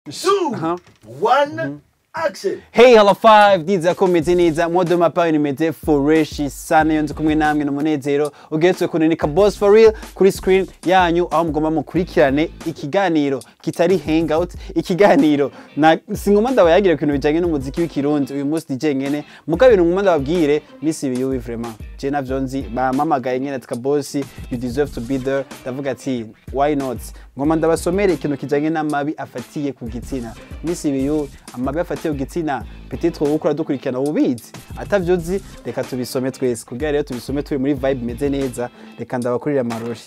Two, one, action. Hey, hello five, ndizera ko mumeze neza. Moi de ma part nimeze fresh sana. Iyo nzi kumwe namwe n'umunezero ugeretse ku ni Boss for real kuri screen yanyu, aho mugomba mukurikirane ikiganiro kitari hangout, ikiganiro na singoma ndabayagira ku bintu bijanye n'umuziki w'ikirundi. Uyu munsi DJ nyene mugabo ibintu ngomba ndababwire misi biyubi, vraiment je navyo nzi. Bamamagaye nyene ati: "Boss, you deserve to be there." Ndavuga ati: "Why not?" Ngomba ndabasomere ikintu kijanye n'amabi afatiye ku gitsina. Misi biyu, amabi afatiye ku gitsina, peut-être wowe ukora dukurikirana ubizi, atavyo uzi, reka tubisome twese. Kugira rero tubisome turi muri vibe imeze neza, reka ndabakurira amarori.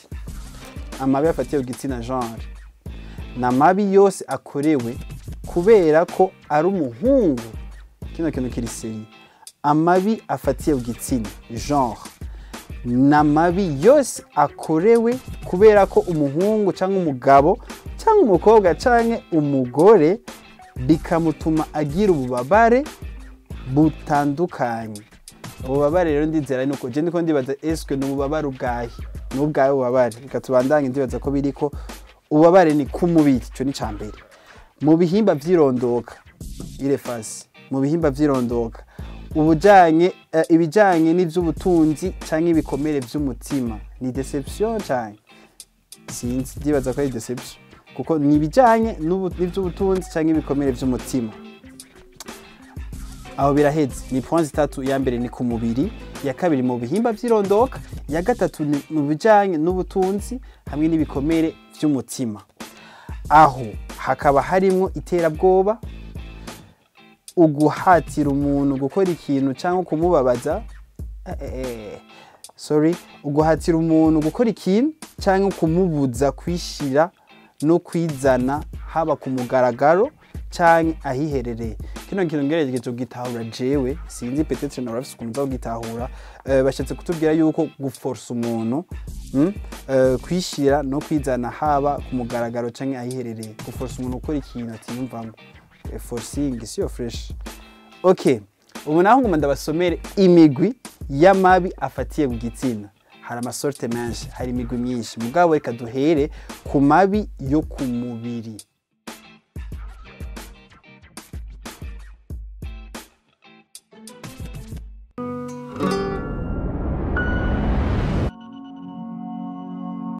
Amabi afatiye ku gitsina, genre, ni amabi yose akorewe kubera ko ari umuhungu. Kino kintu kiri sérieux. Amabi afatiye ku gitsina, genre, ni amabi yose akorewe kubera ko umuhungu cyangwa umugabo cyangwa umukobwa cyangwa umugore, bikamutuma agira ububabare butandukanye. Ububabare rero ndizera nuko je ndiko ndibaza: eske ni ububabare ubwahe? Ni ubwahe ububabare? Reka tubandanye. Ndibaza ko biriko ububabare ni ku mubiri, ico ni ca mbere, mu bihimba vy'irondoka, irefasi mu bihimba vy'irondoka, ubujanye ibijanye n'ivy'ubutunzi canke ibikomere vy'umutima. Ni déception canke sinzi, ndibaza ko ari déception kuko ni ibijanye n'ivy'ubutunzi canke ibikomere vy'umutima. Aho biraheze, ni points zitatu: iya mbere ni ku mubiri, iya kabiri mu bihimba vy'irondoka, iya gatatu ni mu bijanye n'ubutunzi hamwe n'ibikomere vy'umutima. Aho hakaba harimwo iterabwoba, uguhatira umuntu gukora ikintu cyangwa kumubabaza, sorry, uguhatira umuntu gukora ikintu cyangwa kumubuza kwishira no kwizana, haba ku mugaragaro canke ahiherereye. Kino kintu ngerageje kugitahura jewe, sinzi, peut-être nawe urafise ukuntu uza kugitahura. Bashatse kutubwira yuko guforce umuntu, kwishira no kwizana haba ku mugaragaro canke ahiherereye, guforce umuntu gukora ikintu atiyumvamo. Forcing siyo fresh. Okay, ubu naho ngoma ndabasomere imigwi y'amabi afatiye ku gitsina. Hari amasortes menshi, hari imigwi myinshi, mugabo reka duhere ku mabi yo ku mubiri.